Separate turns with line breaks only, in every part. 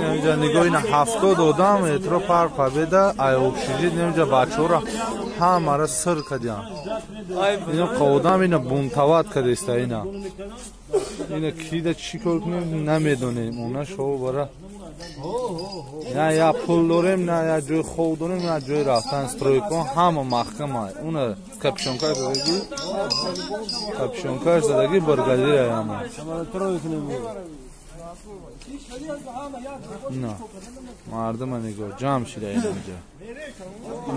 Инҷа нигоҳ ина 70 одам метро Парк Победа ай общежит инҷа бачаҳоро ҳамаро сир кардиям. Ина одам ина бунтовать кардеста ина. Ина кида чӣ кор кунем намедонем. Она шоу бара. На я пул дорем, на я ҷои хоб дорем, на ҷои рафтан. Стройка ҳама маҳкама. Уна капюшонка задагӣ. Капюшонкаш задагӣ бригадир ҳама. На мардума нигоҳ ҷамъ шида инҷа.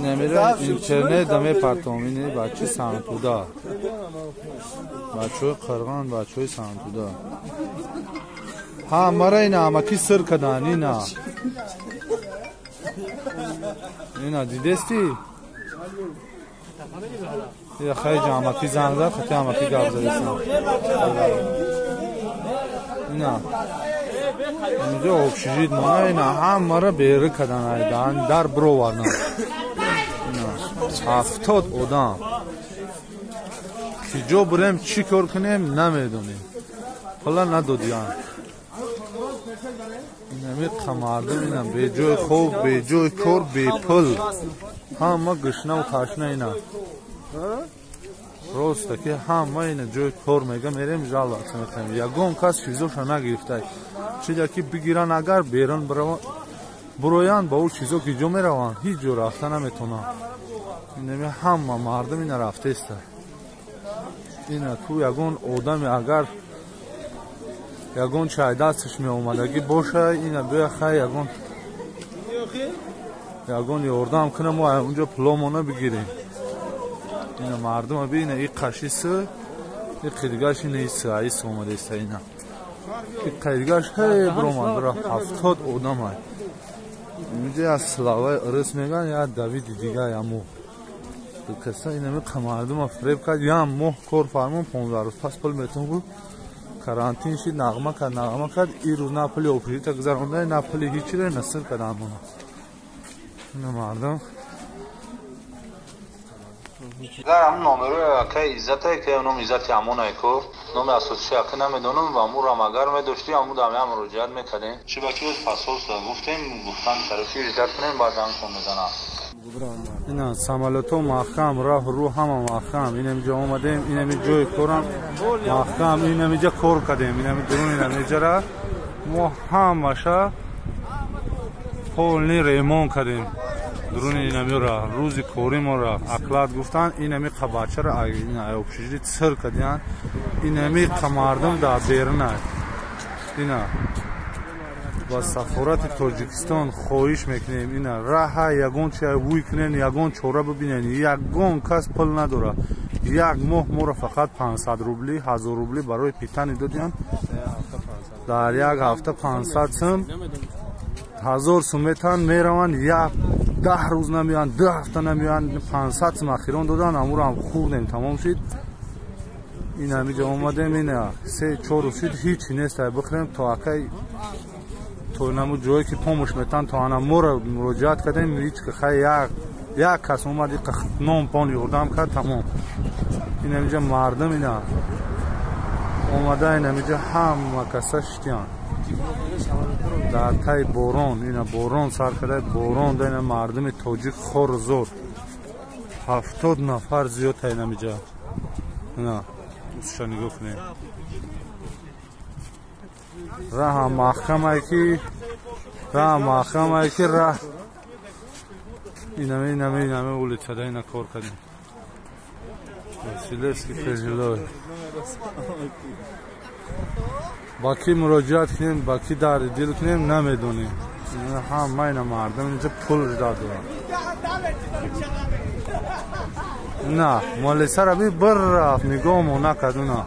Намера интернет даме партом ини бачи Сангтуда. Бачаҳои Қирғон, бачаҳои Сангтуда. Ҳа мара ина амаки сир кадан ина. Ина дидести? Я хайҷа амаки занг зад, хати амаки гап задистам. Ина инҷо общежит мона ина ҳамаро бери кадан айдан дар бировардан. Ина 70 одам. Ки ҷо бурем чӣ кор кунем намедонем. Пула надодиян. Инами мардум ина беҷои хоб, беҷои кор, бепул. Ҳама гушнаву ташна ина. Роста ки ҳама ина ҷои кор мега мерем жаловаться мекунем. Ягон кас чизоша нагирифтай. Чизе ки бигиран агар берун буроянд ба ӯ чизо ки ҷо мераванд, ҳеҷ ҷо рафта наметавонанд. Инами ҳама мардум ина рафтеста. Ина ту ягон одаме агар ягон чай дасташ меомадагӣ боша, ина биё хай ягон ёрдам кунам мо онҷо пуломона бигирем. Ина мардума бина и қашисы, и қидгаш ина исы, аис омадаиста ина. И қидгаш ҳей биромад бира 70 одам ай. Инҷа я Славаи Ирис меган, я Давиди дига яму. Каса инами мардума фиреб кард, ям моҳ кор фармон 15 рӯз пас пул метон гуфт. Карантин шид, нағма кард, ин рӯз на пули общежита гузаронда, на пули ҳечиро на сир кардан мона. Ина мардум
Агар ҳам номерои акаи Иззатае ки номи Иззати ҳамонае ку номи асосии ака намедонам ва амурам агар медошти аму дам муроҷиат мекардем. Чӣ ба ки посольство гуфтем, гуфтан тарафи ждать кунем, баъд зангшон мезанам.
Ина самолёто маҳкам, раҳ рӯ ҳама маҳкам. Инамиҷа омадем, инами ҷои корам маҳкам, инамиҷа кор кардем, инами дурун инамиҷара мо ҳамаша полный ремонт кардем. Дуруни инамиро рӯзи кори моро оклад гуфтан, инами қабачаро общежит сир кардиян, инами мардум дар берунай. Ина ба сафорати Тоҷикистон хоҳиш мекунем, ина раҳа ягон чи вуй кунен, ягон чора бибинен, ягон кас пул надора. Як моҳ моро фақат 500 рубли, 1000 рубли барои питани додиян. Дар як ҳафта 500 сум, 1000 сум метан мераванд, як 10 рӯз намеянд, 2 ҳафта намеянд, 500 сум ахирон додан, амуро ҳам хӯрдем, тамом шид. Ин ҳамиҷа омадем, ина 3-4 рӯз шид, ҳеҷ нест, ай бихӯрем то акай то наму ҷое ки помощь метан, то ана моро муроҷиат кардем, ҳеҷ ки хай як кас омад, нон пон ёрдам кард, тамом. Ин ҳамиҷа мардум ина омада, ин ҳамиҷа ҳама каса шитиянд. Дар таи борон, ина борон сар карда, борон да ина мардуми тоҷик хор зор. 70 нафар зиёд та инамиҷа. Ина усша нигоҳ кунед. Раҳа маҳкамае ки, раҳа маҳкамае ки раҳ. Инами инами инами улица да ина кор кардем. Василевский пожилой. Ба ки муроҷиат кунем, ба ки дарди дил кунем намедонем. Ҳама ина мардум инҷа пул ждать доранд. На, молисара би бір рафт, нигоҳмо накард уна.